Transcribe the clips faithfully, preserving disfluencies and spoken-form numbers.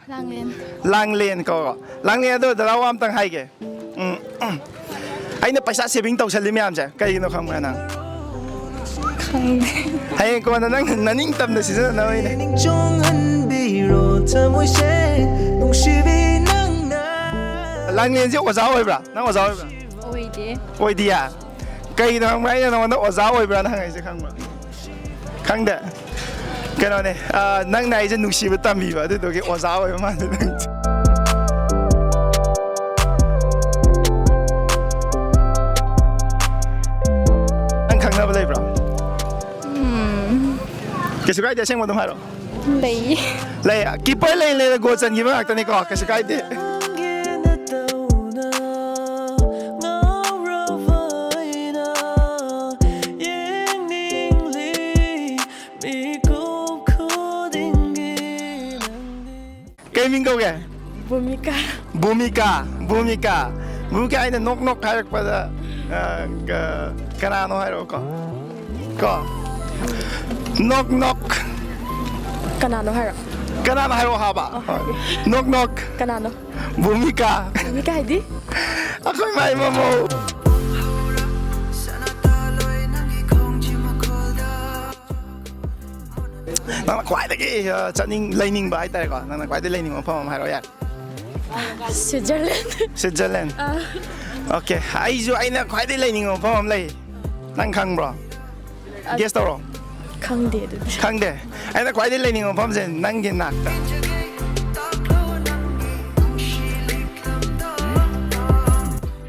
ꯂꯥꯡꯂꯦꯟ꯫ ꯂꯥꯡꯂꯦꯟ ꯀꯣ꯫ ꯂꯥꯡꯂꯦꯟ, ꯑꯗꯣ ꯗꯗꯥ, ꯋꯥ ꯑꯝꯇꯪ ꯍꯥꯏꯒꯦ꯫ ꯎꯝ, ꯎꯝ꯫ ꯑꯩꯅ ꯄꯩꯁꯥ saving ꯇꯧꯁꯜꯂꯤ ꯃꯌꯥꯝꯁꯦ ꯀꯩꯒꯤꯅꯣ ꯈꯪꯕ꯭ꯔꯥ ꯅꯪ? ꯈꯪꯗꯦ꯫ ꯍꯌꯦꯡ ꯀꯣꯟꯅ ꯅꯪ ꯅꯅꯤꯡ ꯇꯝꯅ ꯁꯤꯖꯤꯟꯅꯅꯕ ꯑꯩꯅ꯫ ꯅꯤꯡꯆꯣꯡꯍꯟꯕꯤꯔꯣ ꯊꯃꯣꯏꯁꯦ, ꯅꯨꯡꯁꯤꯕꯤ ꯅꯪꯅ꯫ ꯂꯥꯡꯂꯦꯟꯁꯦ ꯑꯣꯖꯥ ꯑꯣꯏꯕ꯭ꯔꯥ? ꯅꯪ ꯑꯣꯖꯥ ꯑꯣꯏꯕ꯭ꯔꯥ? ꯑꯣꯏꯗꯦ꯫ ꯑꯣꯏꯗꯤꯌꯥ? ꯀꯩꯒꯤꯅꯣ ꯈꯪꯕ꯭ꯔꯥ? ꯑꯩꯅ ꯅꯉꯣꯟꯗ ꯑꯣꯖꯥ ꯑꯣꯏꯕ꯭ꯔꯥꯅ ꯍꯪꯉꯛꯏꯁꯦ ꯈꯪꯕ꯭ꯔꯥ? ꯈꯪꯗꯦ? ꯀꯩꯅꯣꯅꯦ, ꯑ, ꯅꯪꯅ ꯑꯩꯁꯦ ꯅꯨꯡꯁꯤꯕ ꯇꯝꯕꯤꯕ, ꯑꯗꯨꯗꯨꯒꯤ ꯑꯣꯖꯥ ꯑꯣꯏꯕ ꯃꯥꯜꯂꯦ ꯅꯪꯁꯦ꯫ ꯅꯪ ꯈꯪꯅꯕ ꯂꯩꯕ꯭ꯔꯣ? ꯎꯝ꯫ ꯀꯩꯁꯨ ꯀꯥꯏꯗꯦ, ꯑꯁꯦꯡꯕ ꯑꯗꯨꯝ ꯍꯥꯏꯔꯣ꯫ ꯂꯩ꯫ ꯂꯩ꯫ Keeper ꯂꯩ ꯂꯩꯅ goal ꯆꯟꯈꯤꯕ ꯉꯥꯛꯇꯅꯤꯀꯣ, ꯀꯩꯁꯨ ꯀꯥꯏꯗꯦ꯫ ꯀꯩ ꯃꯤꯡ ꯀꯧꯒꯦ? ꯚꯨꯃꯤꯀꯥ꯫ ꯚꯨꯃꯤꯀꯥ, ꯚꯨꯃꯤꯀꯥ꯫ ꯚꯨꯃꯤꯀꯥ, ꯑꯩꯅ ꯅꯣꯛ ꯅꯣꯛ ꯍꯥꯏꯔꯛꯄꯗ, ꯑ, ꯀ-, ꯀꯅꯥꯅꯣ ꯍꯥꯏꯔꯛꯑꯣꯀꯣ꯫ ꯀꯣ? Knock knock. ꯀꯅꯥꯅꯣ ꯍꯥꯏꯔꯣ꯫ ꯀꯅꯥꯅꯣ ꯍꯥꯏꯔꯛꯑꯣ ꯍꯥꯏꯕ? ꯑꯣ, ꯍꯣꯏ꯫ ꯍꯥꯏꯒꯦ꯫ Knock knock. ꯀꯅꯥꯅꯣ? ꯚꯨꯃꯤꯀꯥ꯫ ꯚꯨꯃꯤꯀꯥ ꯍꯥꯏꯗꯤ? ꯑꯩꯈꯣꯏ ꯃꯥꯏ ꯃꯃꯧ꯫ ꯅꯪꯅ ꯈ꯭ꯋꯥꯏꯗꯒꯤ, ꯑ, ꯆꯠꯅꯤꯡ-, ꯂꯩꯅꯤꯡꯕ ꯍꯥꯏꯇꯥꯔꯦꯀꯣ, ꯅꯪꯅ ꯈ꯭ꯋꯥꯏꯗꯒꯤ ꯂꯩꯅꯤꯡꯕ ꯃꯐꯝ ꯑꯃ ꯍꯥꯏꯔꯛꯑꯣ ꯌꯥꯔꯦ꯫ ꯁ꯭ꯋꯤꯠꯖꯔꯂꯦꯟ꯫ ꯁ꯭ꯋꯤꯠꯖꯔꯂꯦꯟ? ꯑꯥ꯫ Okay, ꯑꯩꯁꯨ ꯑꯩꯅ ꯈ꯭ꯋꯥꯏꯗꯒꯤ ꯂꯩꯅꯤꯡꯕ ꯃꯐꯝ ꯑꯃ ꯂꯩ꯫ ꯅꯪ ꯈꯪꯕ꯭ꯔꯣ? ꯑ-, guess ꯇꯧꯔꯣ꯫ ꯈꯪꯗꯦ ꯑꯗꯨꯗꯤ꯫ ꯈꯪꯗꯦ? ꯑꯩꯅ ꯈ꯭ꯋꯥꯏꯗꯒꯤ ꯂꯩꯅꯤꯡꯕ ꯃꯐꯝꯁꯦ ꯅꯪꯒꯤ ꯅꯥꯛꯇ꯫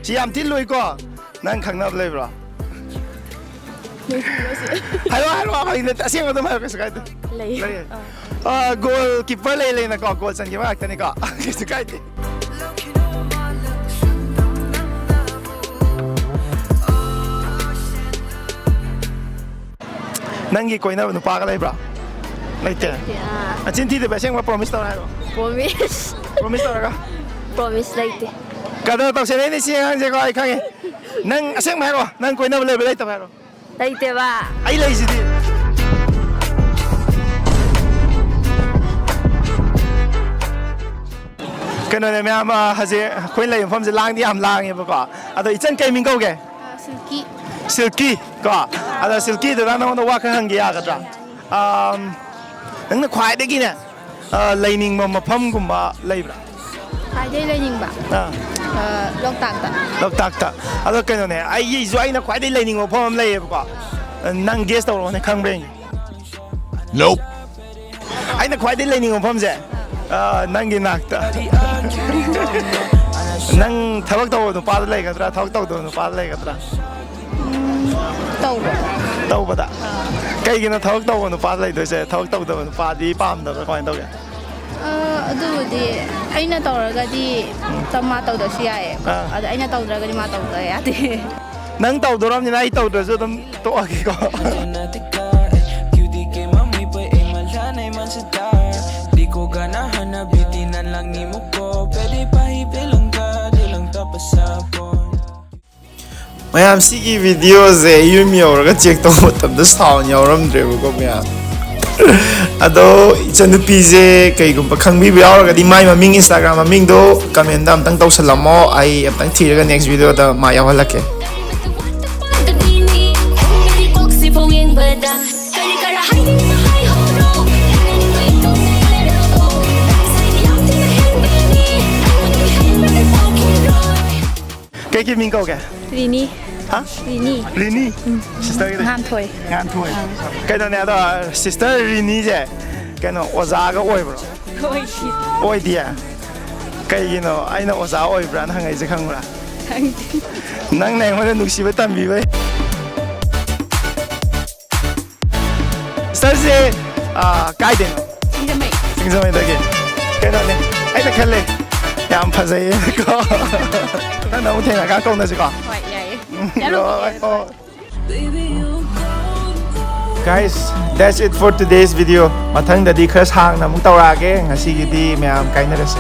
ꯁꯤ ꯌꯥꯝ ꯊꯤ ꯂꯨꯏꯀꯣ꯫ ꯅꯪ ꯈꯪꯅꯕ ꯂꯩꯕ꯭ꯔꯣ? ꯂꯩꯇꯦ꯫ ꯍꯥꯏꯔꯣ, ꯍꯥꯏꯔꯣ, ꯐꯥꯒꯤ ꯅꯠꯇꯦ꯫ ꯑꯁꯦꯡꯕ ꯑꯗꯨꯝ ꯍꯥꯏꯔꯣ, ꯀꯩꯁꯨ ꯀꯥꯏꯗꯦ꯫ ꯂꯩ꯫ ꯂꯩꯌꯦ? ꯑꯥ꯫ ꯑꯥ, goalkeeper ꯂꯩ ꯂꯩꯅꯀꯣ, goal ꯆꯟꯈꯤꯕ ꯉꯥꯛꯇꯅꯤꯀꯣ꯫ ꯀꯩꯁꯨ ꯀꯥꯏꯗꯦ꯫ ꯅꯪꯒꯤ ꯀꯣꯏꯅꯕ ꯅꯨꯄꯥꯒ ꯂꯩꯕ꯭ꯔꯣ? ꯂꯩꯇꯦ? ꯂꯩꯇꯦ, ꯑꯥ꯫ ꯅꯆꯤꯟ ꯊꯤꯗꯕ, ꯑꯁꯦꯡꯕ promise ꯇꯧꯔ ꯍꯥꯏꯔꯣ꯫ Promise꯫ Promise ꯇꯧꯔꯒ? Promise ꯂꯩꯇꯦ꯫ ꯀꯗꯔ ꯇꯧꯁꯦ ꯂꯩꯅꯤ ꯁꯤ ꯑꯉꯥꯡꯁꯦꯀꯣ, ꯑꯩ ꯈꯪꯉꯦ꯫ ꯅꯪ ꯑꯁꯦꯡꯕ ꯍꯥꯏꯔꯣ, ꯅꯪ ꯀꯣꯏꯅꯕ ꯂꯩꯕ ꯂꯩꯇꯕ ꯍꯥꯏꯔꯣ꯫ ꯂꯩꯇꯦꯕ꯫ ꯑꯩ ꯂꯩꯁꯤꯗꯤ꯫ ꯀꯩꯅꯣꯅꯦ ꯃꯌꯥꯝ, ꯑ, ꯍꯧꯖꯤꯛ ꯑꯩꯈꯣꯏ ꯂꯩꯕ ꯃꯐꯝꯁꯦ ꯂꯥꯡꯗꯤ ꯌꯥꯝ ꯂꯥꯡꯉꯦꯕꯀꯣ꯫ ꯑꯗꯣ ꯏꯆꯟ ꯀꯩ ꯃꯤꯡ ꯀꯧꯒꯦ? ꯁꯤꯜꯀꯤ꯫ ꯁꯤꯜꯀꯤ ꯀꯣ꯫ ꯑꯗꯣ ꯁꯤꯜꯀꯤꯗꯨꯗ ꯅꯉꯣꯟꯗ ꯋꯥ ꯈꯔ ꯍꯪꯒꯦ ꯌꯥꯒꯗ꯭ꯔꯥ? ꯑꯝ, ꯅꯪꯅ ꯈ꯭ꯋꯥꯏꯗꯒꯤꯅꯦ, ꯑ, ꯂꯩꯅꯤꯡꯕ ꯃꯐꯝꯒꯨꯝꯕ ꯂꯩꯕ꯭ꯔꯥ? ꯈ꯭ꯋꯥꯏꯗꯒꯤ ꯂꯩꯅꯤꯡꯕ? ꯑꯥ꯫ ꯑ, ꯂꯣꯛꯇꯥꯛꯇ꯫ ꯂꯣꯛꯇꯥꯛꯇ꯫ ꯑꯗꯣ ꯀꯩꯅꯣꯅꯦ, ꯑꯩꯒꯤꯁꯨ ꯑꯩꯅ ꯈ꯭ꯋꯥꯏꯗꯒꯤ ꯂꯩꯅꯤꯡꯕ ꯃꯐꯝ ꯑꯃ ꯂꯩꯌꯦꯕꯀꯣ꯫ ꯅꯪ ꯒꯦꯁ ꯇꯧꯔꯛꯑꯣꯅꯦ, ꯈꯪꯕ꯭ꯔꯥ ꯌꯦꯡꯒꯦ꯫ Nope. ꯑꯩꯅ ꯈ꯭ꯋꯥꯏꯗꯒꯤ ꯂꯩꯅꯤꯡꯕ ꯃꯐꯝꯁꯦ, ꯑ, ꯅꯪꯒꯤ ꯅꯥꯛꯇ꯫ ꯅꯪ ꯊꯕꯛ ꯇꯧꯕ ꯅꯨꯄꯥꯗ ꯂꯩꯒꯗ꯭ꯔꯥ, ꯊꯕꯛ ꯇꯧꯗꯕ ꯅꯨꯄꯥꯗ ꯂꯩꯒꯗ꯭ꯔꯥ? ꯇꯧꯕ꯫ ꯇꯧꯕꯗ? ꯀꯩꯒꯤꯅꯣ ꯊꯕꯛ ꯇꯧꯕ ꯅꯨꯄꯥꯗ ꯂꯩꯗꯣꯏꯁꯦ? ꯊꯕꯛ ꯇꯧꯗꯕ ꯅꯨꯄꯥꯗꯤ ꯄꯥꯝꯗꯕ꯭ꯔꯥ, ꯀꯃꯥꯏꯅ ꯇꯧꯒꯦ? ꯑ, ꯑꯗꯨꯕꯨꯗꯤ ꯑꯩꯅ ꯇꯧꯔꯒꯗꯤ ꯃꯥ ꯇꯧꯗ꯭ꯔꯁꯨ ꯌꯥꯏꯌꯦ꯫ ꯑꯥ꯫ ꯑꯗ ꯑꯩꯅ ꯇꯧꯗ꯭ꯔꯒꯗꯤ ꯃꯥ ꯇꯧꯗ ꯌꯥꯗꯦ꯫ ꯅꯪ ꯇꯧꯗꯣꯔꯕꯅꯤꯅ ꯑꯩ ꯇꯧꯗ꯭ꯔꯁꯨ ꯑꯗꯨꯝ ꯇꯣꯛꯑꯒꯦꯀꯣ꯫ ꯃꯌꯥꯝ, ꯁꯤꯒꯤ ꯚꯤꯗꯤꯑꯣꯁꯦ ꯌꯨꯝ ꯌꯧꯔꯒ ꯆꯦꯛ ꯇꯧꯕ ꯃꯇꯝꯗ ꯁꯥꯎꯟ ꯌꯥꯎꯔꯝꯗ꯭ꯔꯦꯕꯀꯣ ꯃꯌꯥꯝ꯫ ꯑꯗꯣ ꯏꯆꯟꯅꯨꯄꯤꯁꯦ ꯀꯩꯒꯨꯝꯕ ꯈꯪꯕꯤꯕ ꯌꯥꯎꯔꯒꯗꯤ ꯃꯥꯏ ꯃꯃꯤꯡ, ꯏꯟꯁꯇꯥꯒ꯭ꯔꯥꯝ ꯃꯃꯤꯡꯗꯣ ꯀꯃꯦꯟꯗ ꯑꯝꯇꯪ ꯇꯧꯁꯜꯂꯝꯃꯣ, ꯑꯩ ꯑꯝꯇꯪ ꯊꯤꯔꯒ ꯅꯦꯛꯁ ꯚꯤꯗꯤꯑꯣꯗ ꯃꯥ ꯌꯥꯎꯍꯜꯂꯛꯀꯦ꯫ ꯀꯩ ꯀꯩ ꯃꯤꯡ ꯀꯧꯒꯦ? ꯔꯤꯅꯤ꯫ ꯍꯥ? ꯔꯤꯅꯤ꯫ ꯔꯤꯅꯤ? ꯁꯤꯁꯇꯔꯒꯤꯗꯤ? ꯉꯥꯟꯊꯣꯏ꯫ ꯉꯥꯟꯊꯣꯏ꯫ ꯑꯥ꯫ ꯀꯩꯅꯣꯅꯦ ꯑꯗꯣ, ꯁꯤꯁꯇꯔ ꯔꯤꯅꯤꯁꯦ ꯀꯩꯅꯣ ꯑꯣꯖꯥꯒ ꯑꯣꯏꯕ꯭ꯔꯣ? ꯑꯣꯏꯗꯦ꯫ ꯑꯣꯏꯗꯤꯌꯦ? ꯀꯩꯒꯤꯅꯣ ꯑꯩꯅ ꯑꯣꯖꯥ ꯑꯣꯏꯕ꯭ꯔꯥꯅ ꯍꯪꯉꯛꯏꯁꯦ ꯈꯪꯕ꯭ꯔꯥ? ꯈꯪꯗꯦ꯫ ꯅꯪꯅ ꯑꯩꯉꯣꯟꯗ ꯅꯨꯡꯁꯤꯕ ꯇꯝꯕꯤꯕꯩ꯫ ꯁꯤꯁꯇꯔꯁꯦ, ꯑꯥ, ꯀꯥꯏꯗꯩꯅꯣ? ꯁꯤꯡꯖꯃꯩ꯫ ꯁꯤꯡꯖꯃꯩꯗꯒꯤ꯫ ꯀꯩꯅꯣꯅꯦ, ꯑꯩꯅ ꯈꯜꯂꯦ ꯌꯥꯝ ꯐꯖꯩꯌꯦ ꯀꯣ꯫ ꯅꯪꯅ ꯑꯃꯨꯛ ꯊꯦꯡꯅꯔꯀꯥꯟ ꯀꯧꯅꯁꯤꯀꯣ꯫ ꯍꯣꯏ, ꯌꯥꯏꯌꯦ꯫ ꯎꯝ, ꯍꯣꯏ, ꯍꯣꯏ꯫ Guys, that's it for today's video. ꯃꯊꯪꯗꯗꯤ ꯈꯔ ꯁꯥꯡꯅ ꯑꯃꯨꯛ ꯇꯧꯔꯛꯑꯒꯦ꯫ ꯉꯁꯤꯒꯤꯗꯤ ꯃꯌꯥꯝ ꯀꯥꯏꯅꯔꯁꯦ꯫